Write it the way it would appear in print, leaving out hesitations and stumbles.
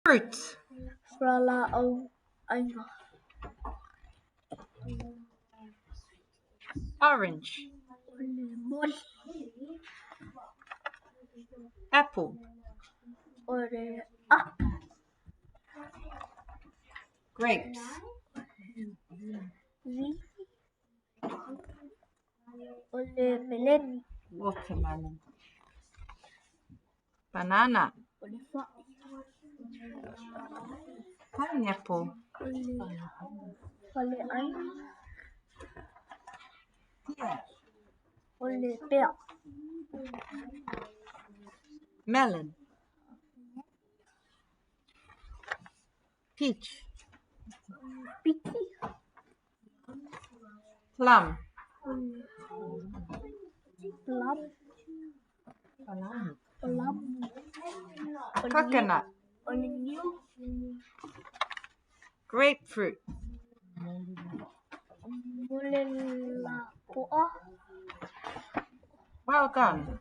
Fruit. Fualaauaina. Orange. O le moli. Apple. O le apo. Grapes. Vili. O le meleni. Watermelon. Banana. O le fai. Pineapple. O le faleaina. Pear. O le pea. Melon. Peach. Piki. Plum. Plum. Plum. Coconut. O le niu. Grapefruit. Mole lapoa. Well done.